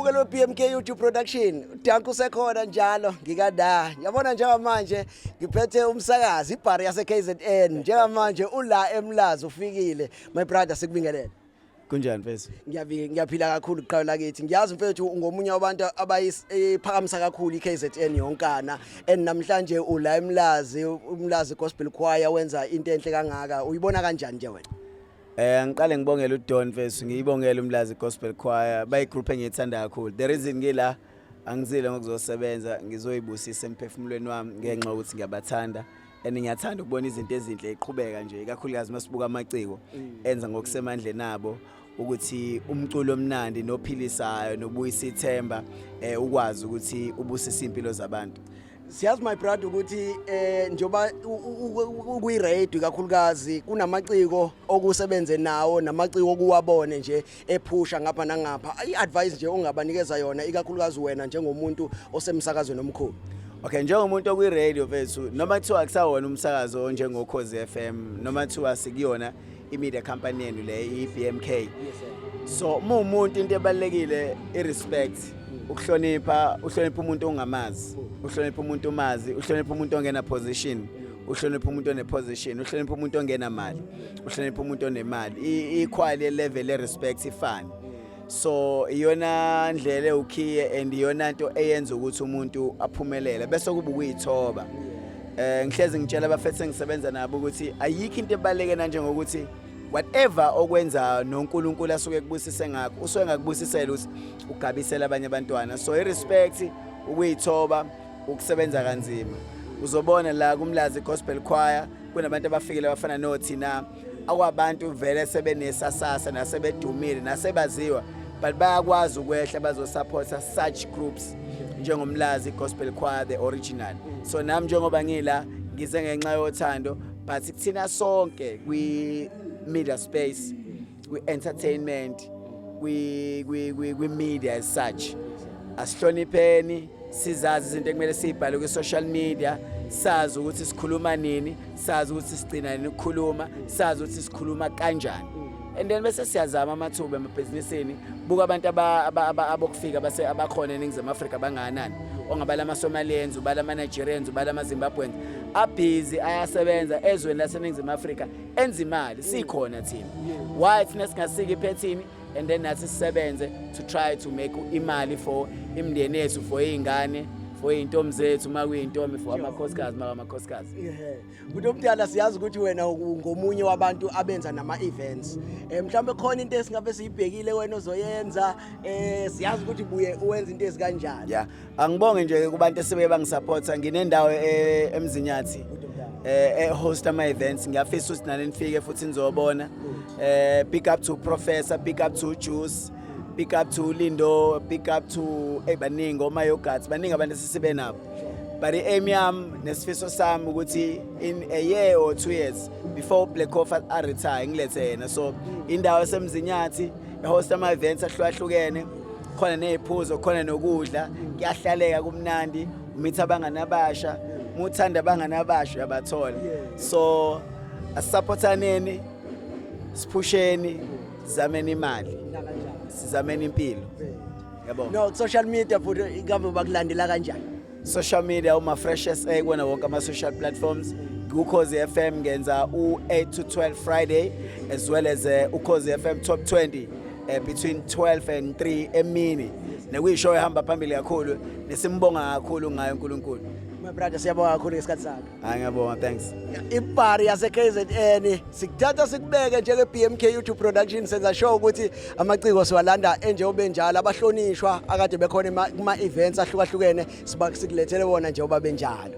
Mbukelo we-BMK YouTube Production, uDanko usekhona njalo ngikada. Yabona njengamanje ngiphethe umsakazi ibhari yase KZN. Njengamanje ula eMlazi ufikile. My brother, sikubingelele. Kunjani, mfethu? Ngiyaphila kakhulu, qhawe lakithi. Ngiyazi mfethu ungomunye wabantu abayiphakamisa kakhulu iKZN yonkana. And namhlanje ula eMlazi, uMlazi Gospel Choir wenza into enhle kangaka. Uyibona kanjani nje wena? Ngiqale ngibongele uDon, mfethu, ngiyibongele uMlazi Gospel Choir, bayi group engiyithanda kakhulu. The reason ngila, angizile ngokuzosebenza, ngizoyibusisa emphefumulweni wami ngenxa yokuthi ngiyabathanda and ngiyathanda ukubona izinto ezinhle iqhubeka nje, ikakhulukazi masibuka amaciko enza ngokusemandleni abo ukuthi umculo omnandi nophilisayo nobuyisa ithemba ukwazi ukuthi ubusise impilo zabantu. Siyazi, my brother, ukuthi njoba ukuyi radio kakhulukazi kunamaciko okusebenze nawo namaciko okuwabone nje ephusha ngapha nangapha. I-advice nje ongabanikeza yona, ikakhulukazi wena njengomuntu osemsakazweni omkhulu? Okay, njengomuntu okwi-radio, mfethu, noma kuthiwa kusawona umsakazo onjengoKhozi FM, noma kuthiwa sikuyona i-media company yenu le i-BMK. So uma umuntu, into ebalulekile i-respect, ukuhlonipha, uhlonipha umuntu ongamazi, uhlonipha umuntu omazi, uhlonipha umuntu ongena position, uhlonipha umuntu one position, uhlonipha umuntu ongena mali, uhlonipha umuntu onemali. I-equal level ye-respect ifani. So iyona ndlela ewukhiye and iyona nto eyenza ukuthi umuntu aphumelele, bese kuba ukuyithoba. Ngihlezi ngitshela abafethu engisebenza nabo ukuthi ayikho into ebaluleke njengokuthi whatever okwenza noNkulunkulu asuke kubusise ngakho, usuke ngakubusisela ukuthi ugabisela abanye abantwana. So i-respect, ukuyithoba, ukusebenza kanzima. Uzobona la kuMlazi Gospel Choir kunabantu abafikile abafana nothina, akwabantu vele sebenesasasa nasebedumile nasebaziwa, but bayakwazi ukwehla bazosupporta such groups njengoMlazi Gospel Choir, the original. So nami njengoba ngila, ngize ngenxa yothando, but kuthina sonke kwi media space, kwi entertainment, kwi media as such, asihlonipheni, sizazi izinto ekumele siyibhale kwi-social media, sazi ukuthi sikhuluma nini, sazi ukuthi sigcina nini ukukhuluma, sazi ukuthi sikhuluma kanjani, and then bese siyazama amathuba emabhizinisini. Buka abantu abokufika base abakhona eNingizimu Afrika bangakanani, ongabala ama-Somalians, ubala ama-Nigerians, ubala ama-Zimbabweans, abhizi ayasebenza ezweni laseNingizimu Afrika, enza imali. Sikhona thina, why thina singasiki iphethini and then nathi sisebenze to try to make imali for imindeni yethu, for iy'ngane, for iy'ntombi zethu uma kuyintombi, for amakhosikazi uma amakhosikazi? Ehhe. Muntu omdala, siyazi ukuthi wena ungomunye wabantu abenza nama-events. Mhlawumbe khona into esingabe siyibhekile wena ozoyenza. Siyazi ukuthi buye uwenza into ezikanjani. Ya, angibonge nje kubantu esebeke bangisupporta. Nginendawo eMzinyathi e-host ama-events. Ngiyafisa ukuthi nani nifike futhi nizobona. Big up to Professor, big up to Juice, big up to Lindo, big up to, hey, baningi, oma-yogurt, baningi abantu esisibe nabo, but i-aim yami nesifiso sami ukuthi in a year or 2 years before Black Coffee a-retire, ngilethe yena. So indawo eseMzinyathi e-host ama-events ahlukahlukene, khona ney'phuzo, khona nokudla, kuyahlaleka, kumnandi, umitha abangani abasha, uma uthanda abangani abasha uyabathola. So asisupportaneni, siphusheni, sizameni imali, sizameni impilo, yabo. No, social media futhi ingabe bakulandela kanjani? Social media, uma Fresh SA kuwona wonke ama-social platforms. KuKhozi FM ngenza u-8 to 12 Friday, as well as uKhozi FM Top 20 between 12 and 3 emini, nekuyishow ehamba phambili kakhulu nesimbonga kakhulu ngayo uNkulunkulu. My brother, siyabonga kakhulu ngesikhathi sakho. Hayi, ngiyabonga, thanks. Ibhari yase-KZN sikuthatha sikubeke njenge-BMK YouTube Production, senza sure ukuthi amaciko siwalanda enjengoba benjalo, abahlonishwa akade bekhona kuma-events ahlukahlukene, sikulethele wona njengoba benjalo.